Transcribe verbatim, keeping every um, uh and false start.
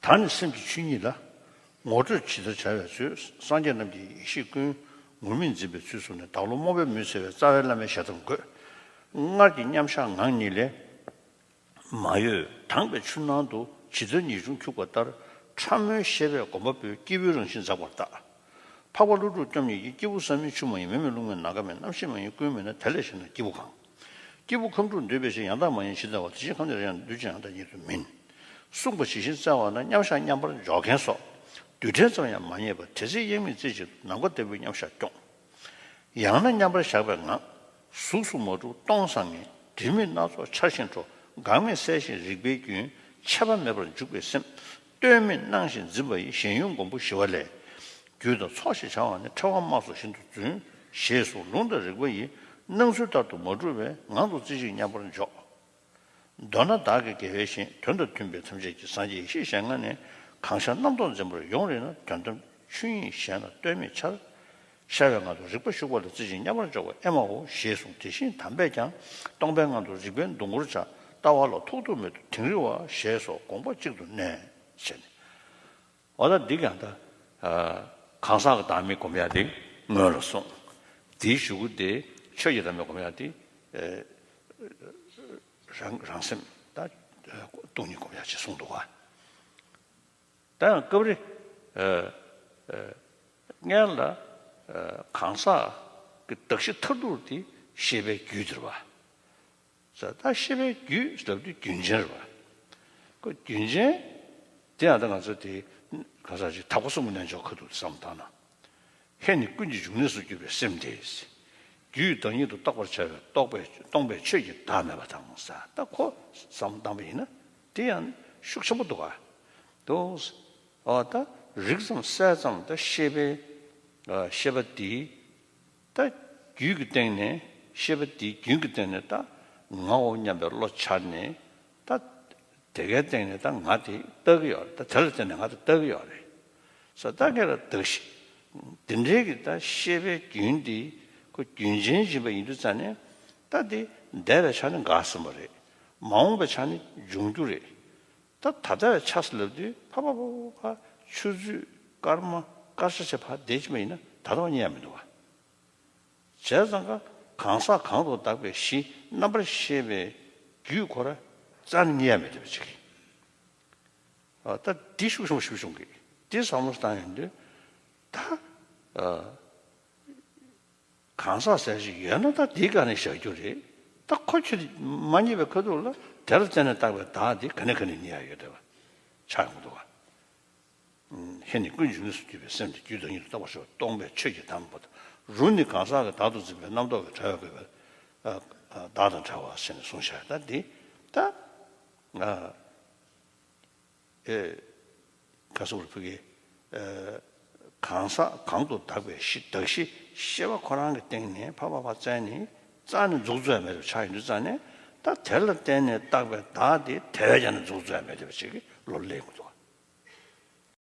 ད་ནི་སེམས་ཀྱི་ཆོས་ཉིད་ལ། ངོ་སྤྲོད་ཇི་ལྟར་བྱ་བའི་ཚུལ། སངས་རྒྱས་རྣམས་ཀྱི་ཡེ་ཤེས་ཀུན། ངུར་སྨྲིག་འཛིན་པའི་ཚུལ་བཟུང་ནས། བདག་བློ་རྨོངས་པས་མུན་སེལ་བའི། རྩ་བའི་བླ་མའི་ཞལ་གདམས་དགོད། སྔར་གྱི་མཉམ་བཞག་ངང་ཉིད་ལས། མ་གཡོས་དྭངས་པའི་ཆུ་ནང་དུ། ཇི་ལྟར་ཉེས་ཆུང་འཁྱུག་པ་ལྟར། ཕྲ་མོའི་ཤེས་པས་སྒོམ་པ་པོའི། སྐྱེས་བུའི་རང་བཞིན་འཛག་པར་བལྟ། འཕགས་པ་ཀླུ་སྒྲུབ་སྐྱོབ་ཉིད་ཀྱིས། སྐྱེས་བུ་བསམ་ཡས་ཆུ་མ་ཡིན། མེ་མེད་རླུང་མེད་ནམ་མཁའ་མེད། རྣམ་ཤེས་མ་ཡིན་ཀུན་མེད་ན། དེ་ལས་གཞན་ན་སྐྱེས་བུ་གང་། སྐྱེས་བུ་ཁམས་དྲུག་འདུས་པའི་ཕྱིར། ཡང་དག་མ་ཡིན་ཇི་ལྟ་བ། དེ་བཞིན་ཁམས་འདིར་ཡང་། འདུས་ཀྱང་ཡང་དག་ཉིད་དུ་མིན། གསུངས་པ་ཇི་བཞིན་བཙལ་བ་ན། མཉམ་བཞག་མཉམ་པར་འཇོག་མཁན་སོགས། རྡུལ་ཕྲན་ཙམ་ཡང་མ་རྙེད་པར། དེ་ཚེ་དབྱེར་མེད་རྩེ་གཅིག་ཏུ། ནམ་མཁའ་ལྟ་བུའི་མཉམ་བཞག་སྐྱོང་། ཡང་ན་མཉམ་པར་བཞག་པའི་ངང་། གཟུགས་སུ་མ་གྲུབ་སྟོང་སང་ངེ་ངེ། དྲི་མེད་སྣ་ཚོགས་འཆར་ཞིང་སྤྲོ། འགག་མེད་གསལ་ཞིང་རིག་པའི་རྒྱུན། ཆད་པ་མེད་པར་འཇུག་པའི་སེམས། ལྟོས་མེད་སྣང་ཞིང་འཛིན་པ་ཡི། ཞེན་ཡུལ་མགོན་པོ་ཞི་བ་ལས། རྒྱུད་དང་ཚོགས་ཞེས་བྱ་བ་ནི། ཕྲེང་བ་དམར་སོགས་བཞིན་དུ་འཛིན། ཞེས་གསུངས། ལུང་དང་རིགས་པ་ཡིས། སྣང་ཚུལ་ལྟར་དུ་མ་གྲུབ་པས། ངང་དུ་རྩེ་གཅིག་མཉམ་པར་འཇོག། མདོར་ན་བདག་གི་དགེ་བའི་བཤེས། དོན་དང་མཐུན་པའི་ཐམས་ཅད་ཀྱི། སངས་རྒྱས་ཡེ་ཤེས་གཞན་ལྔ་ནི། གང་ཤར་རྣམ་རྟོག་འཛིན་པར་ཡོང་རིགས་ན། དོན་དམ་ཆོས་ཉིད་གཞན་ལ་ལྟོས་མེད་འཆར། ཤར་བའི་ངང་དུ་རིག་པ་ཞུགས་པ་ལ། རྩེ་གཅིག་མཉམ་པར་འཇོག་པ་ཨེ་མའོ། ཞེས་གསུངས། དེ་བཞིན་དམ་པས་ཀྱང་། སྟོང་པའི་ངང་དུ་རིག་པའི་སྡུག་བསྔལ་བྱ། ལྟ་བ་ལ་ཐོགས་རྡུགས་མེད་དུ་དིང་རི་བ། ཞེས་སོགས་དགོངས་པ་གཅིག་ཏུ་གནས། ཞེས་ནས། འོ་ད་འདི་ཀྱང་ད། ཨ། གང་ཟག་གི་བདག་མེད་སྒོམ་ཡ་དེ་སྔོན་ལ་སོང་། དེའི་གཞུག་གུ་དེ་ཆོས་ཀྱི་བདག་མེད་སྒོམ་ཡ་དེ། ཨ། རང་རང་སེམས་ད། ཨ། སྟོང་ཉིད་སྒོམ་ཡ་ཅེས་གསུངས་འདུག་ག། ད་ཡང་སྐབས་རེ། ཨ། ཨ། སྔོན་ལ། ཨ། གང་ཟག་གི་གདགས་གཞི་མཐར་ཐུག་དེ་ཤེས་པའི་རྒྱུད་དེ་རེད་པ། ཟེར། ད་ཤེས་པའི་རྒྱུད་ཟེར་དུས་རྒྱུན་ཅན་རེད་པ། ཁོ་རྒྱུན་ཅན་དེ་ཡང་ད་ང་ཚོ་དེ་ག་ས་ཅིག་དག་པ་གསུམ་གྱི་རྣལ་འབྱོར་ཁ་ཐུག་དེ་བསམ་བཏང་ན། ཧེ་ནི་ཀུན་གྱི་འབྱུང་གནས་སུ་གྱུར་པའི་སེམས་དེ། རྒྱུད་བདག་ཉིད་དུ་རྟོགས་པར་བྱ་བའི་རྟོགས་པའི་སྟོང་པའི་ཆོས་ཀྱི་བདག་མེད་པ་དང་ཟེར། ད་ཁོ་བསམ་བཏང་པ་ཡིན་ན་དེ་ཡང་ཤུགས་ཆེན་པོ་འདུག་ག། འདུག། འོ་ད་རིག་ཙམ་གསལ་ཙམ་ད་ཤེས་པའི། ཨ། ཤེས་པ་དེ། ད་རྒྱུད་ཀྱི་སྟེང་ནས་ཤེས་པ་དེའི་རྒྱུན་གྱི་སྟེང་ནས་ད་ངའོ་སྙམ་པའི་བློ་འཆར་ནས། ད་དེ་གའི་སྟེང་ནས་ད་ང་དེ་བལྟ་གི་ཡོད་རེད། ད་དེ་ལ་བརྟེན་ནས་ང་དེ་བལྟ་གི་ཡོད་རེད་ཟེར། ད་ངེད་ལ་གདགས་གཞི་འདི་འདྲའི་གི་ད་ཤེས་པའི་རྒྱུན་འདི་ཁོ་རྒྱུན་ཅན་ཡིན་པ་ཡིན་དུས་ཙང་ནས། ད་འདི་འདས་པའི་ཆ་ནས་འགག་ཟིན་པ་རེད། མ་འོངས་པའི་ཆ་ནས་འབྱུང་རྒྱུ་རེད། ད་ད་ལྟ་བའི་ཆ་ཟེར་ལབ་དུས་ཕ་ཕ་ཕ་ཕ་ཕ་ཆུ་ཚོད་སྐར་མ་སྐར་ཆ་ཆ་ཕ་བསྡད་ཀྱི་མ་ཡིན་ན་ད་ལྟ་བ་རྙེད་ཡ་མི་འདུག་བ། བྱས་ཙང་ཀ་གང་ཟག་གང་དུ་བདག་པའི་གཞི། རྣམ་པར་ཤེས་པའི་རྒྱུད་ཁོ་ར་རྩ་ནས་རྙེད་ཡ་མེད་བསྡད་པ་ཅིག། ཨ། ད་འདི་ཤུགས་ཆེན་པོ་ཞིག་བྱུང་གི། འདི་བསམ་བློ་བཏང་ཡོང་དུས་ད། ཨ། གང་ཟག་ཟེར་ཞིག་ཡོད་ན་ད་དེའི་སྒང་ནས་བཞག་རྒྱུ་རེད། ད་ཁོ་ཁྱོད་མ་རྙེད་པའི་ཁ་ཐུག་ལ་དེ་ལ་བརྟེན་ནས་བཏགས་པའི་བདག་དེ་ག་ནས་ག་ནས་རྙེད་ཡ་ཡོད་བསྡད་པ་ཆགས་ཡོང་གི་འདུག་བ། ཧེ་ནི་ཀུན་འབྱུང་གནས་སུ་གྱུར་པའི་སེམས་དེ། རྒྱུད་བདག་ཉིད་དུ་རྟོགས་པར་བྱ་བའི། སྟོང་པའི་ཆོས་ཀྱི་བདག་མེད་པ་དང་། རུ་ནི་གང་ཟག་གི་བདག་ཏུ་འཛིན་པའི། རྣམ་རྟོག་གི་བྲལ་བའི་དགོས་པའི། ཨ། ཨ། བདག་དང་བྲལ་བ་ཟེར་ནས་གསུངས་བཞག། ད་འདི་ད། ཨ། ཨེ། ག་སོགས་ཕ་གི། ཨེ། གང་ཟག་གང་དུ་བདག་པའི་གཞི། གདགས་གཞི་ཤེས་པ་ཁོ་རང་གི་སྟེང་ནས་ཕ་ཕ་ཕ་བཙལ་ནས་རྩ་ནས་འཛུགས་རྩོད་མེད་པ་ཆགས་ཡོང་དུས་ཙང་ནས། ད་དེ་ལ་བརྟེན་ནས་བཏགས་པའི་བདག་དེ་དེ་བས་ཀྱང་ནས་འཛུགས་རྩོད་མེད་པ་ཅིག་གི་བློ་སླེབས་ཀྱི་འདུག།